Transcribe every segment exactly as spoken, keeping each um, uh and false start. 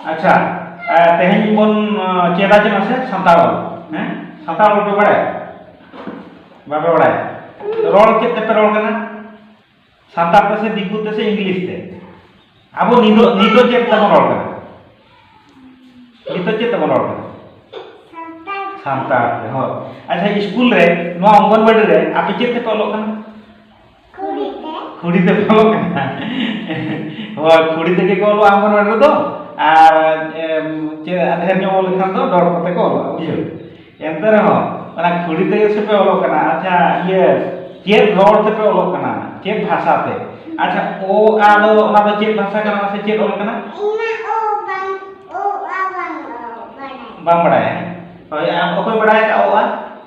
ᱟᱪᱪᱷᱟ, ᱮ, ᱛᱮᱦᱮᱧ ᱵᱚᱱ, ᱮ, ᱪᱮᱫᱟ ᱪᱮᱫ ᱢᱟᱥᱮ ᱥᱟᱱᱛᱟᱲ ᱚᱞ, ᱦᱮᱸ? ᱥᱟᱱᱛᱟᱲ ᱚᱞ ᱯᱮ ᱵᱟᱲᱟᱭᱟ? ᱵᱟᱯᱮ ᱵᱟᱲᱟᱭᱟ? ᱨᱚᱲ ᱪᱮᱫ ᱛᱮᱯᱮ ᱨᱚᱲ ᱠᱟᱱᱟ? ᱥᱟᱱᱛᱟᱲ ᱛᱮ ᱥᱮ ᱫᱤᱠᱩ ᱛᱮ ᱥᱮ ᱤᱝᱞᱤᱥ ᱛᱮ? ᱟᱵᱚ ᱱᱤᱛᱚᱜ, ᱱᱤᱛᱚᱜ ᱪᱮᱫ ᱛᱮᱵᱚᱱ ᱨᱚᱲ ᱠᱟᱱᱟ? ᱱᱤᱛᱚᱜ ᱪᱮᱫ ᱛᱮᱵᱚᱱ ᱨᱚᱲ ᱠᱟᱱᱟ? ᱥᱟᱱᱛᱟᱲ ᱛᱮ, ᱦᱳᱭ᱾ ᱟᱪᱪᱷᱟ, ᱥᱠᱩᱞ ᱨᱮ, ᱱᱚᱣᱟ ᱚᱝᱜᱚᱱᱵᱟᱲᱤ ᱨᱮ ᱟᱯᱮ ᱪᱮᱫ ᱛᱮᱯᱮ ᱚᱞᱚᱜ ᱠᱟᱱᱟ? ᱠᱷᱩᱲᱤ ᱛᱮ᱾ ᱠᱷᱩᱲᱤ ᱛᱮᱯᱮ ᱚᱞᱚᱜ ᱠᱟᱱᱟ? ᱦᱳᱭ, ᱠᱷᱩᱲᱤ ᱛᱮᱜᱮ ᱠᱚ ᱚᱞᱚᱜᱼᱟ ᱚᱝᱜᱚᱱᱵᱟᱲᱤ ᱨᱮᱫᱚ᱾ ᱟᱨ, ᱮᱢ, ᱪᱮᱫ, ᱰᱷᱮᱨ ᱧᱚᱜ ᱚᱞ ᱞᱮᱠᱷᱟᱱ ᱫᱚ ᱰᱚᱴ ᱠᱚᱛᱮ ᱠᱚ ᱚᱞᱚᱜᱼᱟ, ᱵᱩᱡᱷᱟᱹᱣ? ᱮᱱᱛᱮ ᱨᱮᱦᱚᱸ ᱚᱱᱟ ᱠᱷᱩᱲᱤ ᱛᱮᱜᱮ ᱥᱮᱯᱮ ᱚᱞᱚᱜ ᱠᱟᱱᱟ᱾ ᱟᱪᱪᱷᱟ, ᱤᱭᱟᱹ, ᱪᱮᱫ ᱨᱚᱲ ᱛᱮᱯᱮ ᱚᱞᱚᱜ ᱠᱟᱱᱟ? ᱪᱮᱫ ᱵᱷᱟᱥᱟ ᱛᱮ? ᱟᱪᱪᱷᱟ, ᱚ, ᱟ ᱫᱚ, ᱚᱱᱟ ᱫᱚ ᱪᱮᱫ ᱵᱷᱟᱥᱟ ᱠᱟᱱᱟ ᱥᱮ ᱪᱮᱫ ᱚᱞ ᱠᱟᱱᱟ? ᱤᱧ ᱢᱟ ᱚ ᱵᱟᱝ, ᱚ, ᱟ ᱵᱟᱝ, ᱚ, ᱵᱟᱲᱟᱭ᱾ ᱵᱟᱢ ᱵᱟᱲᱟᱭᱟ? ᱦᱳᱭ, ᱟᱢ ᱚᱠᱚᱭ ᱵᱟᱲᱟᱭ ᱟᱠᱟᱫ ᱚ, ᱟ?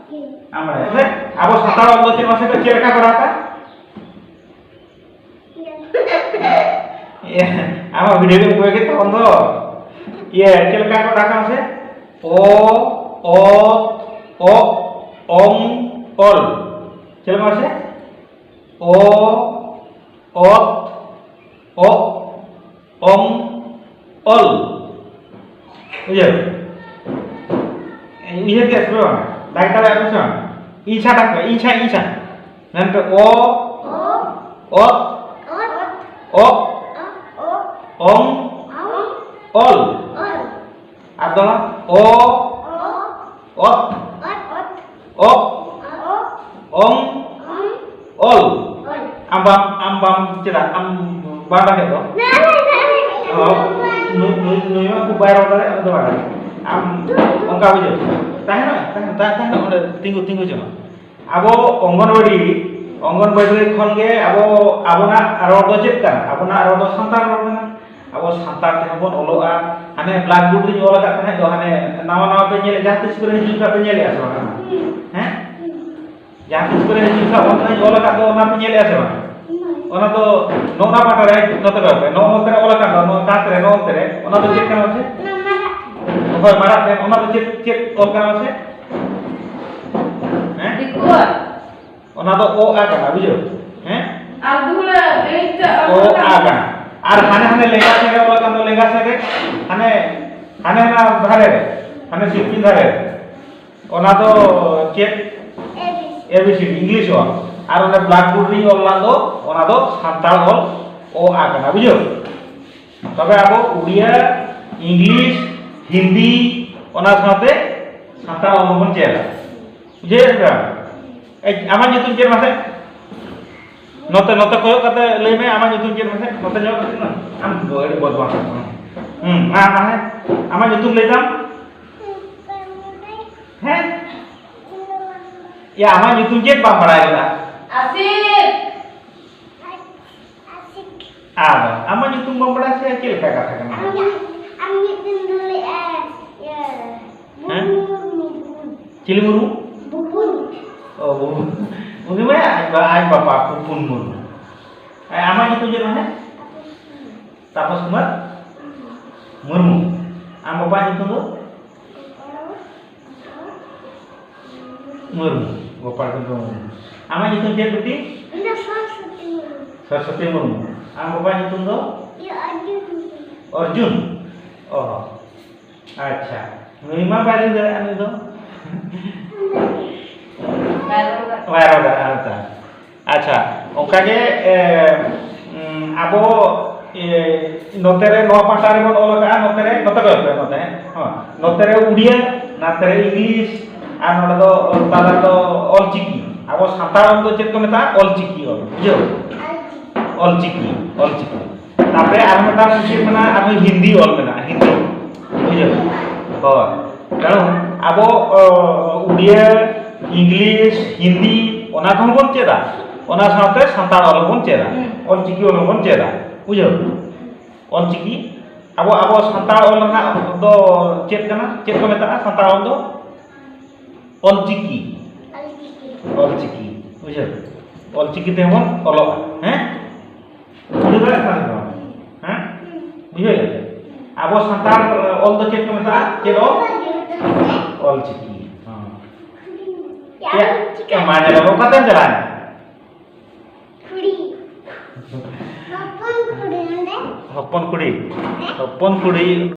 ᱤᱧ᱾ ᱟᱢ ᱵᱟᱲᱟᱭᱟ? ᱛᱚᱵᱮ ᱟᱵᱚ ᱥᱟᱱᱛᱟᱲ ᱚᱞ ᱫᱚ ᱪᱮᱫ ᱢᱟᱥᱮ ᱠᱚ ᱪᱮᱫ ᱞᱮᱠᱟ ᱠᱚ ᱨᱟᱜᱟ? ᱤᱭᱟᱹ, ᱟᱢᱟᱜ ᱵᱷᱤᱰᱤᱭᱳ ᱜᱮᱢ ᱠᱚᱭ ᱜᱮ ᱛᱚᱠᱷᱚᱱ ᱫᱚ᱾ ᱤᱭᱟᱹ, ᱪᱮᱫ ᱞᱮᱠᱟ ᱠᱚ ᱨᱟᱜᱟ ᱢᱟᱥᱮ? ᱚ, ᱚ, ᱚ, ᱚᱝ, ᱚᱞ᱾ ᱪᱮᱫ ᱞᱮᱠᱟ ᱢᱟᱥᱮ? ᱚ, ᱚᱛ, ᱚᱜ, ᱚᱝ, ᱚᱞ᱾ ᱩᱭᱦᱟᱹᱨ? ᱩᱭᱦᱟᱹᱨ ᱠᱮᱫ ᱯᱮ ᱵᱟᱝ? ᱫᱟᱜᱽ ᱫᱟᱲᱮᱭᱟᱜ ᱯᱮ ᱥᱮ ᱵᱟᱝ? ᱤᱧ ᱪᱷᱟ ᱰᱟᱠ ᱯᱮ, ᱤᱧ ᱪᱷᱟ, ᱤᱧ ᱪᱷᱟ᱾ ᱢᱮᱱ ᱯᱮ, ᱚ, ᱚᱛ, ᱚᱜ, ᱚᱝ, ᱚᱞ᱾ ᱟᱨ ᱫᱚᱦᱲᱟ, ᱚ, ᱚᱛ, ᱚᱜ, ᱚᱝ, ᱚᱞ᱾ ᱟᱢ ᱵᱟᱢ, ᱟᱢ ᱵᱟᱢ ᱪᱮᱫᱟᱜ? ᱟᱢ ᱵᱟᱢ ᱫᱟᱲᱮᱭᱟᱜ ᱫᱚ? ᱦᱚᱸ, ᱱᱩᱭ, ᱱᱩᱭ, ᱱᱩᱭ ᱢᱟ ᱠᱷᱩᱵ ᱵᱟᱭ ᱨᱚᱲ ᱫᱟᱲᱮᱭᱟᱜᱼᱟ, ᱩᱱᱤ ᱫᱚ ᱵᱟᱭ ᱫᱟᱲᱮᱭᱟᱜᱼᱟ᱾ ᱟᱢ ᱚᱱᱠᱟ ᱵᱩᱡᱷᱟᱹᱣ᱾ ᱛᱟᱦᱮᱱᱟ, ᱛᱟᱦᱮᱱᱟ, ᱛᱟᱦᱮᱱᱟ, ᱚᱸᱰᱮ ᱛᱤᱸᱜᱩ, ᱛᱤᱸᱜᱩ ᱡᱚᱝᱟ᱾ ᱟᱵᱚ ᱚᱝᱜᱚᱱᱣᱟᱲᱤ, ᱚᱝᱜᱚᱱᱣᱟᱲᱤ ᱠᱷᱚᱱ ᱜᱮ ᱟᱵᱚ, ᱟᱵᱚᱱᱟᱜ ᱨᱚᱲ ᱫᱚ ᱪᱮᱫ ᱠᱟᱱᱟ? ᱟᱵᱚᱱᱟᱜ ᱨᱚᱲ ᱫᱚ ᱥᱟᱱᱛᱟᱲ ᱨᱚᱲ ᱠᱟᱱᱟ᱾ ᱟᱵᱚ ᱥᱟᱱᱛᱟᱲ ᱛᱮᱦᱚᱸ ᱵᱚᱱ ᱚᱞᱚᱜᱼᱟ᱾ ᱦᱟᱱᱮ blackboard ᱨᱤᱧ ᱚᱞ ᱟᱠᱟᱫ ᱛᱟᱦᱮᱸᱫ ᱫᱚ, ᱦᱟᱱᱮ ᱱᱟᱣᱟ ᱱᱟᱣᱟ ᱯᱮ ᱧᱮᱞᱮᱫ, ᱡᱟᱦᱟᱸ ᱛᱤᱥ ᱠᱚᱨᱮ ᱦᱤᱡᱩᱜ ᱠᱷᱟᱱ ᱯᱮ ᱧᱮᱞᱮᱫᱼᱟ ᱥᱮ ᱵᱟᱝ? ᱦᱮᱸ? ᱡᱟᱦᱟᱸ ᱛᱤᱥ ᱠᱚᱨᱮ ᱦᱤᱡᱩᱜ ᱠᱷᱟᱱ ᱚᱱᱟᱧ ᱚᱞ ᱟᱠᱟᱫ ᱫᱚ, ᱚᱱᱟ ᱯᱮ ᱧᱮᱞᱮᱫᱼᱟ ᱥᱮ ᱵᱟᱝ? ᱚᱱᱟ ᱫᱚ ᱱᱚᱜᱼᱚ ᱱᱟ ᱯᱟᱦᱴᱟ ᱨᱮ, ᱱᱚᱛᱮ ᱨᱮ, ᱱᱚᱜᱼᱚ ᱱᱚᱛᱮ ᱨᱮ ᱚᱞ ᱟᱠᱟᱫ ᱫᱚ, ᱱᱚᱣᱟ ᱠᱟᱸᱛ ᱨᱮ, ᱱᱚᱜᱼᱚ ᱱᱚᱛᱮ ᱨᱮ, ᱚᱱᱟ ᱫᱚ ᱪᱮᱫ ᱠᱟᱱᱟ ᱢᱟᱥᱮ? ᱦᱳᱭ, ᱢᱟᱨᱟᱜ ᱴᱷᱮᱱ, ᱚᱱᱟ ᱫᱚ ᱪᱮᱫ, ᱪᱮᱫ ᱚᱞ ᱠᱟᱱᱟ ᱢᱟᱥᱮ? ᱦᱮᱸ? ᱫᱤᱠᱩᱣᱟᱜ᱾ ᱚᱱᱟ ᱫᱚ ᱚ ᱟ ᱠᱟᱱᱟ, ᱵᱩᱡᱷᱟᱹᱣ? ᱦᱮᱸ? ᱟᱨ ᱫᱩᱦᱲᱟᱹ ᱞᱟᱹᱭ ᱛᱮ ᱚ ᱟ ᱠᱟᱱᱟ᱾ ᱟᱨ ᱦᱟᱱᱮ ᱦᱟᱱᱮ ᱞᱮᱸᱜᱟ ᱥᱮᱫ ᱨᱮ ᱚᱞ ᱟᱠᱟᱱ ᱫᱚ, ᱞᱮᱸᱜᱟ ᱥᱮᱫ ᱨᱮ, ᱦᱟᱱᱮ ᱦᱟᱱᱮ ᱦᱟᱱᱟ ᱫᱷᱟᱨᱮ ᱨᱮ, ᱦᱟᱱᱮ ᱥᱤᱞᱯᱤᱧ ᱫᱷᱟᱨᱮ ᱨᱮ, ᱚᱱᱟ ᱫᱚ ᱪᱮᱫ? ᱮᱵᱤᱥᱤᱰᱤ, ᱤᱝᱞᱤᱥ ᱚᱞ᱾ ᱟᱨ ᱚᱱᱟ ᱵᱞᱟᱠᱵᱳᱨᱰ ᱨᱤᱧ ᱚᱞ ᱞᱟᱜ ᱫᱚ, ᱚᱱᱟ ᱫᱚ ᱥᱟᱱᱛᱟᱲ ᱚᱞ ᱚ ᱟ ᱠᱟᱱᱟ, ᱵᱩᱡᱷᱟᱹᱣ? ᱛᱚᱵᱮ ᱟᱵᱚ ᱩᱲᱤᱭᱟ, ᱤᱝᱞᱤᱥ, ᱦᱤᱱᱫᱤ, ᱚᱱᱟ ᱥᱟᱶᱛᱮ ᱥᱟᱱᱛᱟᱲ ᱚᱞ ᱦᱚᱸᱵᱚᱱ ᱪᱮᱫᱟ᱾ ᱵᱩᱡᱷᱟᱹᱣ ᱠᱮᱫᱟ? ᱮᱭ, ᱟᱢᱟᱜ ᱧᱩᱛᱩᱢ ᱪᱮᱫ ᱢᱟᱥᱮ? ᱱᱚᱛᱮ, ᱱᱚᱛᱮ ᱠᱚᱭᱚᱜ ᱠᱟᱛᱮ ᱞᱟᱹᱭ ᱢᱮ, ᱟᱢᱟᱜ ᱧᱩᱛᱩᱢ ᱪᱮᱫ ᱢᱟᱥᱮ? ᱱᱚᱛᱮ ᱧᱮᱞ ᱠᱟᱛᱮ ᱢᱮ᱾ ᱟᱢ ᱫᱚ ᱟᱹᱰᱤ ᱵᱚᱫᱢᱟᱥ᱾ ᱦᱩᱸ, ᱢᱟ, ᱢᱟ, ᱦᱮᱸ᱾ ᱟᱢᱟᱜ ᱧᱩᱛᱩᱢ ᱞᱟᱹᱭ ᱛᱟᱢ? ᱦᱮᱸ? ᱭᱟ, ᱟᱢᱟᱜ ᱧᱩᱛᱩᱢ ᱪᱮᱫ ᱵᱟᱢ ᱵᱟᱲᱟᱭ ᱞᱮᱫᱟ? ᱟᱥᱤᱠ᱾ ᱟᱫᱚ ᱟᱢᱟᱜ ᱧᱩᱛᱩᱢ ᱵᱟᱢ ᱵᱟᱲᱟᱭ ᱥᱮ ᱪᱮᱫ ᱞᱮᱠᱟ ᱠᱟᱛᱷᱟ ᱠᱟᱱᱟ? ᱟᱢ, ᱟᱢ ᱧᱩᱛᱩᱢ ᱫᱚ ᱞᱟᱹᱭᱟ, ᱤᱭᱟᱹ, ᱦᱮᱸ? ᱵᱩᱵᱩᱱ ᱢᱩᱨᱢᱩ, ᱵᱩᱵᱩᱱ᱾ ᱪᱤᱞᱤ ᱢᱩᱨᱢᱩ? ᱵᱩᱵᱩᱱ᱾ ᱚ, ᱵᱩᱵᱩᱱ᱾ ᱩᱱᱤ ᱢᱟ ᱟᱡ ᱵᱟ-, ᱟᱡ ᱵᱟᱵᱟ ᱯᱩᱯᱩᱱ ᱢᱩᱨᱢᱩ᱾ ᱮ, ᱟᱢᱟᱜ ᱧᱩᱛᱩᱢ ᱪᱮᱫ ᱢᱟᱱᱮ? ᱛᱟᱯᱚᱥ ᱠᱩᱢᱟᱨ ᱢᱩᱨᱢᱩ᱾ ᱟᱢ ᱵᱟᱵᱟᱣᱟᱜ ᱧᱩᱛᱩᱢ ᱫᱚ? ᱢᱩᱨᱢᱩ, ᱜᱳᱯᱟᱞ ᱪᱚᱸᱫᱽᱨᱚ ᱢᱩᱨᱢᱩ᱾ ᱟᱢᱟᱜ ᱧᱩᱛᱩᱢ ᱪᱮᱫ ᱵᱤᱴᱤ? ᱤᱧ ᱫᱚ ᱥᱚᱨᱚᱥᱚᱛᱤ ᱢᱩᱨᱢᱩ᱾ ᱥᱚᱨᱚᱥᱚᱛᱤ ᱢᱩᱨᱢᱩ᱾ ᱟᱢ ᱵᱟᱵᱟᱣᱟᱜ ᱧᱩᱛᱩᱢ ᱫᱚ? ᱤᱭᱟᱹ, ᱚᱨᱡᱩᱱ ᱢᱩᱨᱢᱩ᱾ ᱚᱨᱡᱩᱱ? ᱚ, ᱟᱪᱪᱷᱟ᱾ ᱱᱩᱭ ᱢᱟ ᱵᱟᱭ ᱞᱟᱹᱭ ᱫᱟᱲᱮᱭᱟᱜᱼᱟ, ᱱᱩᱭ ᱫᱚ᱾ ᱵᱟᱭ ᱨᱚᱲ ᱫᱟᱲᱮᱭᱟᱜᱼᱟ᱾ ᱵᱟᱭ ᱨᱚᱲ ᱫᱟᱲᱮᱭᱟᱜᱼᱟ, ᱟᱪᱪᱷᱟ᱾ ᱟᱪᱪᱷᱟ, ᱚᱱᱠᱟᱜᱮ, ᱮ, ᱩᱢ, ᱟᱵᱚ, ᱮ, ᱱᱚᱛᱮ ᱨᱮ ᱱᱚᱣᱟ ᱯᱟᱦᱴᱟ ᱨᱮᱵᱚᱱ ᱚᱞ ᱟᱠᱟᱫᱼᱟ, ᱱᱚᱛᱮ ᱨᱮ, ᱱᱚᱛᱮ ᱠᱚ ᱚᱞ ᱟᱠᱟᱫᱼᱟ, ᱱᱚᱛᱮ, ᱦᱮᱸ, ᱱᱚᱛᱮ ᱨᱮ ᱩᱲᱤᱭᱟ, ᱱᱚᱛᱮ ᱨᱮ ᱤᱝᱞᱤᱥ, ᱟᱨ ᱱᱚᱰᱮ ᱫᱚ ᱛᱟᱞᱟ ᱨᱮᱫᱚ ᱚᱞ ᱪᱤᱠᱤ᱾ ᱟᱵᱚ ᱥᱟᱱᱛᱟᱲ ᱚᱞ ᱫᱚ ᱪᱮᱫ ᱠᱚ ᱢᱮᱛᱟᱜᱼᱟ? ᱚᱞ ᱪᱤᱠᱤ ᱚᱞ, ᱵᱩᱡᱷᱟᱹᱣ? ᱚᱞ ᱪᱤᱠᱤ, ᱚᱞ ᱪᱤᱠᱤ᱾ ᱛᱟᱨᱯᱚᱨᱮ ᱟᱨ ᱢᱤᱫᱴᱟᱝ ᱪᱮᱫ ᱢᱮᱱᱟᱜᱼᱟ? ᱟᱨᱦᱚᱸ ᱦᱤᱱᱫᱤ ᱚᱞ ᱢᱮᱱᱟᱜᱼᱟ, ᱦᱤᱱᱫᱤ, ᱵᱩᱡᱷᱟᱹᱣ? ᱦᱳᱭ᱾ ᱠᱟᱨᱚᱱ ᱟᱵᱚ, ᱚ, ᱩᱲᱤᱭᱟ, ᱤᱝᱞᱤᱥ, ᱦᱤᱱᱫᱤ, ᱚᱱᱟ ᱠᱚᱦᱚᱸ ᱵᱚᱱ ᱪᱮᱫᱟ, ᱚᱱᱟ ᱥᱟᱶᱛᱮ ᱥᱟᱱᱛᱟᱲ ᱚᱞ ᱦᱚᱸᱵᱚᱱ ᱪᱮᱫᱟ, ᱦᱩᱸ᱾ ᱚᱞ ᱪᱤᱠᱤ ᱚᱞ ᱦᱚᱸᱵᱚᱱ ᱪᱮᱫᱟ, ᱵᱩᱡᱷᱟᱹᱣ? ᱚᱞ ᱪᱤᱠᱤ, ᱟᱵᱚ, ᱟᱵᱚ ᱥᱟᱱᱛᱟᱲ ᱚᱞ ᱨᱮᱱᱟᱜ ᱫᱚ ᱪᱮᱫ ᱠᱟᱱᱟ? ᱪᱮᱫ ᱠᱚ ᱢᱮᱛᱟᱜᱼᱟ ᱥᱟᱱᱛᱟᱲ ᱚᱞ ᱫᱚ? ᱚᱞ ᱪᱤᱠᱤ᱾ ᱚᱞ ᱪᱤᱠᱤ᱾ ᱚᱞ ᱪᱤᱠᱤ, ᱵᱩᱡᱷᱟᱹᱣ? ᱚᱞ ᱪᱤᱠᱤ ᱛᱮᱦᱚᱸ ᱵᱚᱱ ᱚᱞᱚᱜᱼᱟ, ᱦᱮᱸ? ᱵᱩᱡᱷᱟᱹᱣ ᱫᱟᱲᱮᱭᱟᱜ ᱠᱟᱱᱟ ᱥᱮ ᱵᱟᱝ? ᱦᱮᱸ? ᱵᱩᱡᱷᱟᱹᱣ ᱫᱟᱲᱮᱭᱟᱜ ᱠᱟᱱᱟ? ᱟᱵᱚ ᱥᱟᱱᱛᱟᱲ ᱚᱞ ᱫᱚ ᱪᱮᱫ ᱠᱚ ᱢᱮᱛᱟᱜᱼᱟ? ᱪᱮᱫ ᱚᱞ? ᱚᱞ ᱪᱤᱠᱤ᱾ ᱦᱮᱸ᱾ ᱭᱟ, ᱪᱤᱠᱟᱹ? ᱢᱟ ᱧᱮᱞ ᱢᱮ, ᱚᱠᱟᱛᱮᱢ ᱪᱟᱞᱟᱣᱮᱱᱟ? ᱠᱷᱩᱲᱤ᱾ ᱦᱚᱯᱚᱱ ᱠᱷᱩᱲᱤ ᱱᱚᱰᱮ᱾ ᱦᱚᱯᱚᱱ ᱠᱩᱲᱤ, ᱦᱚᱯᱚᱱ ᱠᱩᱲᱤ